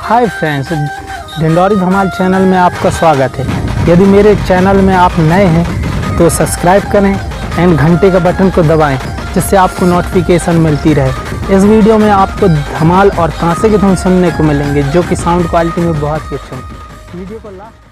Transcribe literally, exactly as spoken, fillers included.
Hi friends, Dindori धमाल channel में आपका स्वागत है। यदि मेरे चैनल में आप नए हैं तो सब्सक्राइब करें एंड घंटे का बटन को दबाएं, जिससे आपको नोटिफिकेशन मिलती रहे। इस वीडियो में आपको धमाल और तांसे की धुन सुनने को मिलेंगे, जो कि साउंड क्वालिटी में बहुत ही अच्छे हैं। वीडियो को लास्ट